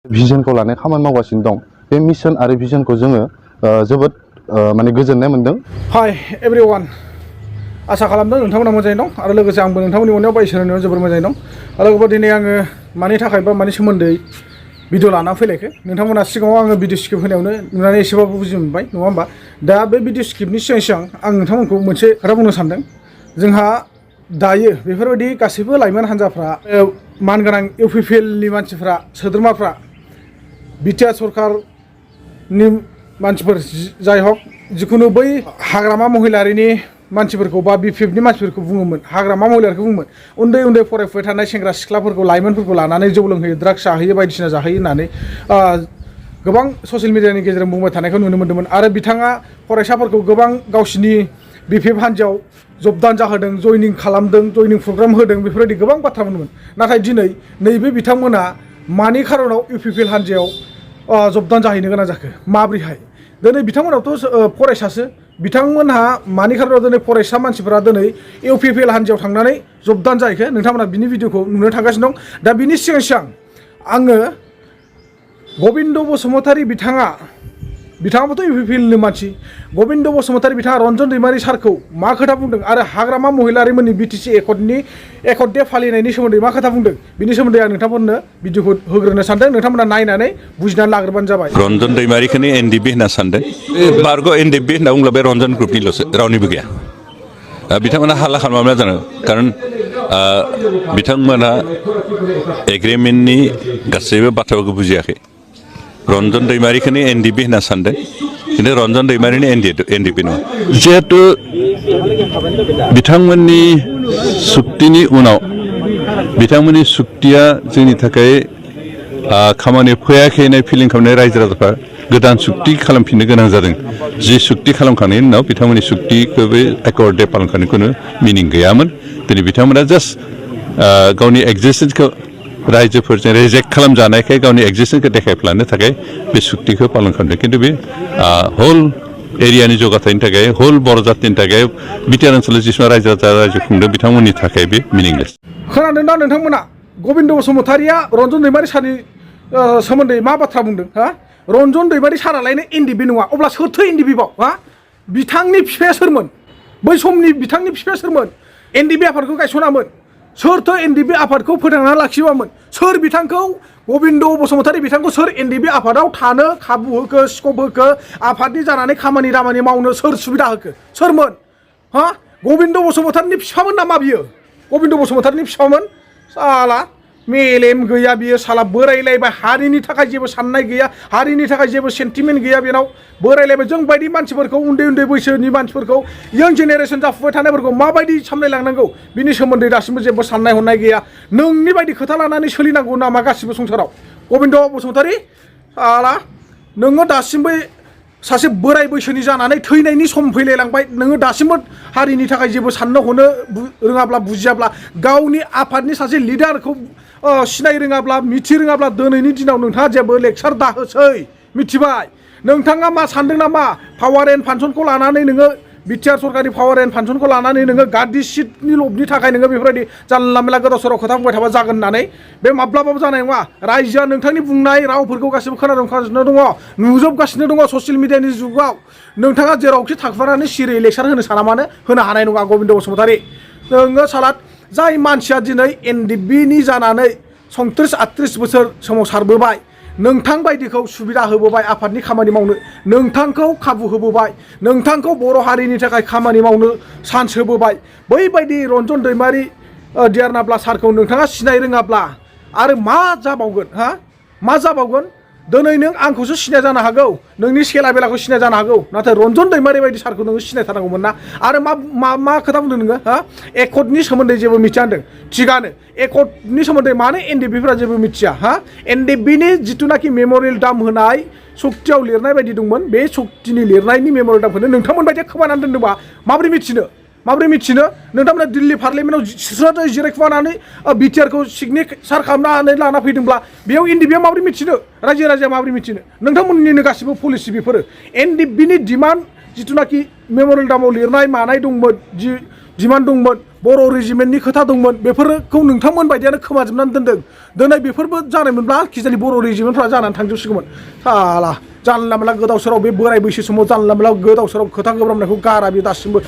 भिजनखौ लानानै खामानि मावगासिनो दं बे मिशन आरो भिजनखौ जोङो जोबोद माने गोजोननाय मोनदों। हाय एभरिवान आसा खालामदों नोंथांमोना मोजाङै दं आरो लोगोसे आंबो नोंथांमोननि अननायाव बा इसोरनि अननायाव जोबोर मोजाङै दं। लोगोफोर दिनै आङो मानि थाखाय बा मानि सोमोन्दै भिडिअ लाना फैलायखो नोंथांमोना सिगाङाव आङो भिडिअ स्क्रिप्ट होनायावनो नुनानै एसेबाबो बुजि मोनबाय नङा होमबा। दा बे भिडिअ स्क्रिप्टनि सिगां आं नोंथांमोनखौ मोनसे खोथा बुंनो सानदों। जोंहा दायो बेफोरबायदि गासैबो लाइमोन हान्जाफ्रा मानगोनां UPPLनि मानसिफ्रा सोद्रोमाफ्रा बिटिआर सरकारनि मानसिफोर जाय हक जिखुनु बै हाग्रामा महिलारिनि मानसिफोरखौ बा BPFनि मानसिफोरखौ बुङोमोन हाग्रामा महिलारिखौ बुङोमोन उन्दै उन्दै फरायफुबाय थानाय सेंग्रा सिख्लाफोरखौ लाइमोनफोरखौ लानानै जौ लोंहोयो ड्राग्स जाहोयो बायदिसिना जाहोयो होननानै गोबां ससियेल मिडियानि गेजेरजों बुंबाय थानायखौ नुनो मोन्दोंमोन आरो बिथाङा फरायसाफोरखौ गोबां गावसिनि BPF हान्जायाव जबदान जाहोदों जयनिं खालामदों जयनिं प्रग्राम होदों बेफोरबायदि गोबां बाथ्रा बुंदोंमोन। नाथाय दिनै नैबे बिथांमोना मानि खारनाव UPPL हान्जायाव जबदान जाहैनो गोनां जाखो माब्रैहाय दिनै बिथांमोनावथ' फरायसासो बिथांमोनहा मानि खारनाव दिनै फरायसा मानसिफोरा दिनै UPPL हान्जायाव थांनानै जबदान जाहैखो नोंथांमोना बिनि भिडिअखौ नुनो थांगासिनो दं। दा बिनि सिगां आङो गबिन्द बसुमतारी बिथाङाबोथ' UPPLनि मानसि गबिन्द बसुमतारी बिथाङा रन्जन दैमारी सारखौ मा खोथा बुंदों आरो हाग्रामा महिलारिमोननि BTC एकर्ड दे फालिनायनि सोमोन्दै मा खोथा बुंदों बिनि सोमोन्दै आं नोंथांमोननो भिडिअखौ होग्रोनो सानदों नोंथांमोना नायनानै बुजिनानै लाग्रोबानो जाबाय। रन्जन दैमारीखौनो NDFB होनना सानदों बारग' NDFB होनना बुंब्ला बे रन्जन ग्रुपनिल'सो रावनिबो गैया। बिथांमोना हाल्ला खालामना जानो खारन बिथांमोना एग्रिमेन्टनि गासैबो बाथ्राखौ बुजियाखै। रन्जन दैमारीखौनो NDFB होनना सानदों खिन्थु रन्जन दैमारीनि NDFB नङा। जिहेतु बिथांमोननि सुक्तिनि उनाव बिथांमोननि सुक्तिया जोंनि थाखाय खामानि फैयाखै होननाय फिलिं खालामनाय रायजो राजाफ्रा गोदान सुक्ति खालामफिननो गोनां जादों। जि सुक्ति खालामखांनायनि उनाव बिथांमोननि सुक्तिखौ बे एकर्ड दे खालामखांनायनि खुनु मिनिं गैयामोन। दिनै बिथांमोना जास्ट गावनि एक्जिस्टेन्सखौ रायजोफोरजों रिजेक्ट खालामजानायखाय गावनि एक्जिस्टेन्सखौ देखायफ्लानो थाखाय बे सुक्तिखौ पालन खालामदों खिन्थु बे हल एरियानि जौगाथायनि थाखाय हल बर' जातिनि थाखाय बिटिआर ओनसोलाव जिसिबां रायजो खुंदों बिथांमोननि थाखाय बे मिनिंलेस। खोनादों दा नोंथांमोना गबिन्द बसुमतारीया रन्जन दैमारी सारनि सोमोन्दै मा बाथ्रा बुंदों हा रन्जन दैमारी सारालायनो NDFB नङा अब्ला सोरथो NDFB बाव हा बिथांनि बिफाया सोरमोन बै समनि बिथांनि बिफाया सोरमोन NDFB आफादखौ गायसनामोन सोरथो NDFB आफादखौ फोथांना लाखिबामोन सोर बिथांखौ गबिन्द बसुमतारी बिथांखौ सोर NDFB आफादाव थानो खाबु होखो स्कप होखो आफादनि जानानै खामानि दामानि मावनो सोर सुबिदा होखो सोरमोन हा गबिन्द बसुमतारीनि बिफामोन नामा बियो गबिन्द बसुमतारीनि बिफामोन साला मेलेम गैया बियो साला बोरायलायबाय हारिनि थाखाय जेबो साननाय गैया हारिनि थाखाय जेबो सेन्टिमेन्ट गैया बेनाव बोरायलायबाय जों बायदि मानसिफोरखौ उन्दै उन्दै बैसोनि मानसिफोरखौ यंग जेनेरेसन जाफुबाय थानायफोरखौ माबायदि सामलायलांनांगौ बिनि सोमोन्दै दासिमबो जेबो साननाय हनाय गैया नोंनि बायदि खोथा लानानै सोलिनांगौ नामा गासिबो संसाराव गबिन्द बसुमतारी साला नोङो दासिमबो सासे बोराय बैसोनि जानानै थैनायनि सम फैलायलांबाय नोङो दासिमबो हारिनि थाखाय जेबो साननो हनो रोङाब्ला बुजियाब्ला गावनि आफादनि सासे लिडारखौ सिनाय रोङाब्ला मिथि रोङाब्ला दिनैनि दिनाव नोंथाङा जेबो लेक्सार दाहोसै मिथिबाय नोंथाङा मा सानदों नामा पावार एन्ड फांसनखौ लानानै नोङो बिटिआर सरकारनि पावार एन्ड फांसनखौ लानानै नोङो गादि सिटनि लबनि थाखाय नोङो बेफोरबायदि जानला मेला गोदाव सोराव खोथा बुंबाय थाबा जागोन होननानै बे माब्लाबाबो जानाय नङा रायजोआ नोंथांनि बुंनाय रावफोरखौ गासिबो खोनागासिनो दङ नुजोबगासिनो दङ ससियेल मिडियानि जुगाव नोंथाङा जेरावखि थाखुमानानै सिरि लेक्सार होनो साना मानो होनो हानाय नङा गबिन्द बसुमतारी नोङो सालाद जाय मानसिया दिनै NDFBनि जानानै 37-38 बोसोर सोमावसारबोबाय नोंथां बायदिखौ सुबिदा होबोबाय आफादनि खामानि मावनो नोंथांखौ खाबु होबोबाय नोंथांखौ बर' हारिनि थाखाय खामानि मावनो चान्स होबोबाय बैबायदि रन्जन दैमारी देरनाब्ला सारखौ नोंथाङा सिनाय रोङाब्ला आरो मा जाबावगोन हा मा जाबावगोन दिनै नों आंखौसो सिनाय जानो हागौ नोंनि सेला बेलाखौ सिनाय जानो हागौ नाथाय रन्जन दैमारी बायदि सारखौ नोङो सिनायथारनांगौमोन ना आरो मा खोथा बुंदों नोङो हा एकर्डनि सोमोन्दै जेबो मिथिया होनदों थिगानो एकर्डनि सोमोन्दै मानो NDFBफोरा जेबो मिथिया हा NDFBनि जिथुनाखि मेम'रियेल दाम होनाय सक्तियाव लिरनाय बायदि दंमोन बे सक्तिनि लिरनायनि मेम'रियेल दामखौनो नोंथांमोन बायदि खोमानानै दोनदोंबा माबोरै मिथिनो नोंथांमोना दिल्ली पार्लियामेन्टआव जिरायखुमानानै बिटिआरखौ सिगनेसार खालामनानै लाना फैदोंब्ला बेयाव NDFBआ माबोरै मिथिनो रायजो राजाया माबोरै मिथिनो नोंथांमोननिनो गासिबो पलिसि बेफोरो NDFBनि डिमान्ड जिथुनाखि मेम'रियेल दामाव लिरनाय मानाय दंमोन जि डिमान्ड दंमोन बर' रेजिमेन्टनि खोथा दंमोन बेफोरखौ नोंथांमोन बायदियानो खोमाजोबनानै दोनदों दिनै बेफोरबो जानायमोनब्ला खिजानि बर' रेजिमेन्टफ्रा जानानै थांजोबसिगौमोन साला जानला मोनला गोदाव सोराव बे बोराय बैसो समाव जानला मोनला गोदाव सोराव खोथा गोब्राबनायखौ गारा बे दासिमबो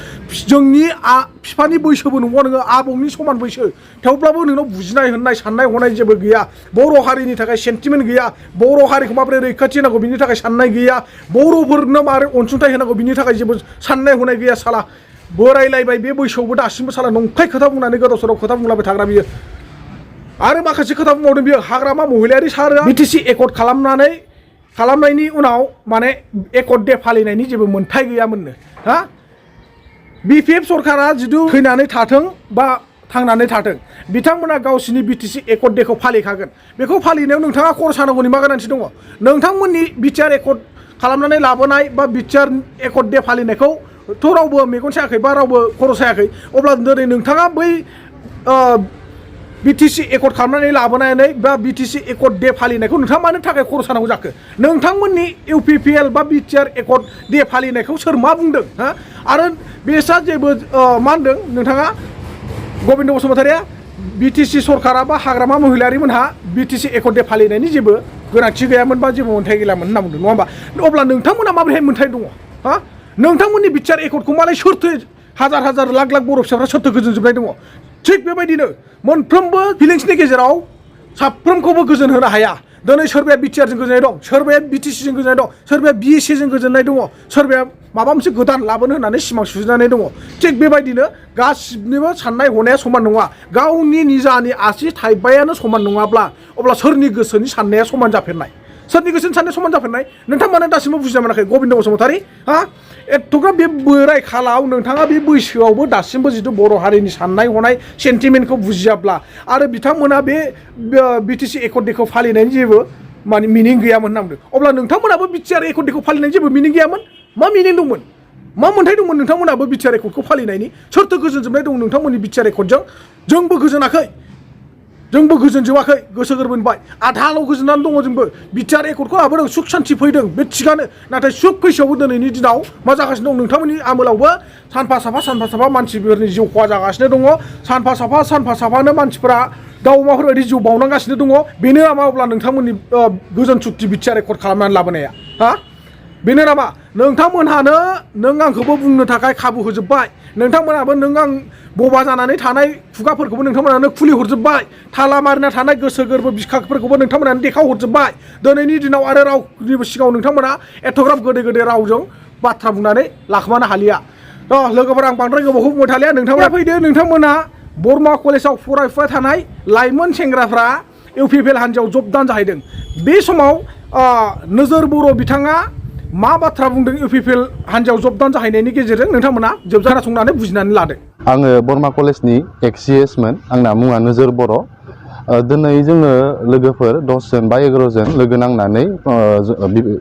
जोंनि बिफानि बैसोबो नंगौ नोङो आबौनि समान बैसो थेवब्लाबो नोंनाव बुजिनाय होननाय साननाय हनाय जेबो गैया बर' हारिनि थाखाय सेन्टिमेन्ट गैया बर' हारिखौ माबोरै रैखाथि होनांगौ बिनि थाखाय साननाय गैया बर'फोरनो माबोरै अनसुंथाइ होनांगौ बिनि थाखाय जेबो साननाय हनाय गैया साला बोरायलायबाय बे बैसोआवबो दासिमबो साला नंखाय खोथा बुंनानै गोदाव सोराव खोथा बुंलाबाय थाग्रा बियो आरो माखासे खोथा बुंबावदों बियो हाग्रामा महिलारि सारा बिटिसि एकर्ड खालामनायनि उनाव माने एकर्ड दे फालिनायनि जेबो मोन्थाय गैयामोननो हा बिपिएफ सरकारा जिथु थैनानै थाथों बा थांनानै थाथों बिथांमोना गावसिनि बिटिसि एकर्ड डेखौ फालिखागोन बेखौ फालिनायाव नोंथाङा खरस होनांगौनि मा गोनांथि दङ नोंथांमोननि बिटिआर एकर्ड खालामनानै लाबोनाय बा बिटिआर एकर्ड डे फालिनायखौ थ' रावबो मेगन सायाखै बा रावबो खर' सायाखै अब्ला दिनै नोंथाङा बै बिटिसि एकर्ड खालामनानै लाबोनानै बा बिटिसि एकर्ड डे फालिनायखौ नोंथाङा मानो थाखाय खर' सानांगौ जाखो नोंथांमोननि इउपिपिएल बा बिटिआर एकर्ड डे फालिनायखौ सोर मा बुंदों हा आरो बेसा जेबो मा होनदों नोंथाङा गबिन्द बसुमतारिया बिटिसि सरकारा बा हाग्रामा महिलारिमोनहा बिटिसि एकर्ड डे फालिनायनि जेबो गोनांथि गैयामोन बा जेबो मोन्थाय गैयामोन होनना बुंदों नङा होमबा अब्ला नोंथांमोना माबोरैहाय मोन्थाय दङ हा नोंथांमोननि बिटिआर एकर्डखौ मालाय सोरथो हाजार हाजार लाख लाख बर' फिसाफ्रा सोरथो गोजोनजोबनाय दङ थिग बेबायदिनो मोनफ्रोमबो फिलिंसनि गेजेराव साफ्रोमखौबो गोजोन होनो हाया दिनै सोरबाया बिटिआरजों गोजोननाय दं सोरबाया बिटिसिजों गोजोननाय दं सोरबाया बिएससिजों गोजोननाय दङ सोरबाया माबा मोनसे गोदान लाबोनो होननानै सिमां सुजुनानै दङ थिग बेबायदिनो गासिनिबो साननाय हनाया समान नङा गावनि निजानि आसि थाइबायानो समान नङाब्ला अब्ला सोरनि गोसोनि साननाया समान जाफेरनाय सोरनि गोसोनि साननाया समान जाफेरनाय नोंथांमोना दासिमबो बुजिना मोनाखै गबिन्द बसुमतारि हा एथ'ग्राब बे बोराय खालाव नोंथाङा बे बैसोआवबो दासिमबो जिथु बर' हारिनि साननाय हनाय सेन्टिमेन्टखौ बुजियाब्ला आरो बिथांमोना बे बिटिसि एकर्ड डेखौ फालिनायनि जेबो माने मिनिं गैयामोन होनना बुंदों अब्ला नोंथांमोनाबो बिटिआर एकर्ड डेखौ फालिनायनि जेबो मिनिं गैयामोन मा मिनिं दंमोन मा मोन्थाय दंमोन नोंथांमोनाबो बिटिआर एकर्डखौ फालिनायनि सोरथो गोजोनजोबनाय दं नोंथांमोननि बिटिआर एकर्डजों जोंबो गोजोनाखै जोंबो गोजोनजोबाखै गोसो गोरबोनिफ्राय आधाल' गोजोननानै दङ जोंबो बिटिआर एकर्डखौ लाबोदों सुख सान्थि फैदों बे थिगानो नाथाय सुख फैसेयावबो दिनैनि दिनाव मा जागासिनो दं नोंथांमोननि आमोलावबो सानफा साफा मानसिफोरनि जिउ खहा जागासिनो दङ सानफा साफानो मानसिफोरा दाउ अमाफोर बायदि जिउ बावनांगासिनो दङ बेनो नामा अब्ला नोंथांमोननि गोजोन सुक्ति बिटिआर एकर्ड खालामनानै लाबोनाया हा बेनो नामा नोंथांमोनहानो नों आंखौबो बुंनो थाखाय खाबु होजोब्बाय नोंथांमोनहाबो नों आं बबा जानानै थानाय खुगाफोरखौबो नोंथांमोनानो खुलि हरजोब्बाय थाला मारिना थानाय गोसो गोरबो बिखाफोरखौबो नोंथांमोनानो देखाव हरजोब्बाय दिनैनि दिनाव आरो रावनिबो सिगाङाव नोंथांमोना एथ'ग्राब गोदै गोदै रावजों बाथ्रा बुंनानै लाखोमानो हालिया लोगोफोर आं बांद्राय गोबावखौ बुंबाय थालिया नोंथांमोना फैदो नोंथांमोना बरमा कलेजाव फरायफुबाय थानाय लाइमोन सेंग्राफ्रा इउपिपिएल हान्जायाव जबदान जाहैदों बे समाव नोजोर बर' बिथाङा मा बाथ्रा बुंदों इउपिपिएल हान्जायाव जबदान जाहैनायनि गेजेरजों नोंथांमोना खोनासंनानै बुजिनानै लादो आङो बरमा कलेजनि एक्सिएसमोन आंना मुङा नोजोर बर' दिनै जोङो लोगोफोर 10 जन बा 11 जन लोगो नांनानै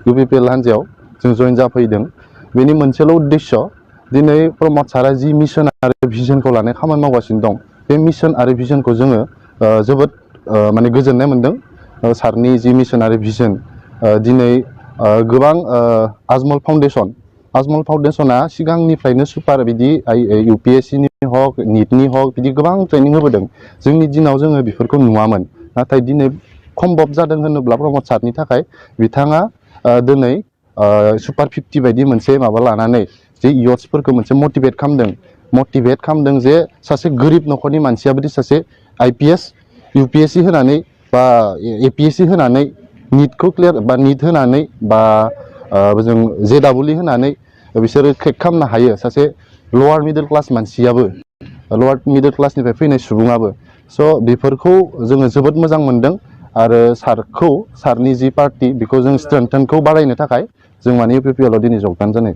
इउपिपिएल हान्जायाव जों जइन जाफैदों बेनि मोनसेल' उद्देश्य दिनै प्रमद सारा जि मिशन आरो भिजनखौ लानानै खामानि मावगासिनो दं बे मिशन आरो भिजनखौ जोङो जोबोद माने गोजोननाय मोनदों सारनि जि मिशन आरो भिजन दिनै गोबां आजमल फाउन्डेसना सिगांनिफ्रायनो सुपार बिदि इउपिएससिनि हक निटनि हक बिदि गोबां ट्रेनिं होबोदों जोंनि दिनाव जोङो बेफोरखौ नुवामोन नाथाय दिनै सम्भब जादों होनोब्ला प्रमद सारनि थाखाय बिथाङा दिनै सुपार 50 बायदि मोनसे माबा लानानै जे इयथ्सफोरखौ मोनसे मटिभेट खालामदों जे सासे गोरिब न'खरनि मानसियाबोदि सासे आइपिएस इउपिएससि होनानै बा एपिएससि होनानै निटखौ क्लियार बा निट होनानै बा जों जेडाबलि होनानै बिसोरो क्रेक खालामनो हायो सासे लवार मिडल क्लास मानसियाबो लवार मिडल क्लासनिफ्राय फैनाय सुबुङाबो स' बेफोरखौ जोङो जोबोद मोजां मोनदों आरो सारनि जि पार्टि बेखौ जों स्ट्रेंथेनखौ बारायनो थाखाय जों माने इउपिपिएलआव दिनै जगदान जानाय